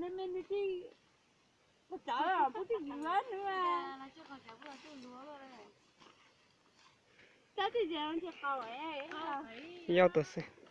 nws me nws tij, puas tawv puas tij yuav nws. Tab tij ces ntsis qau. Yau tus xwb.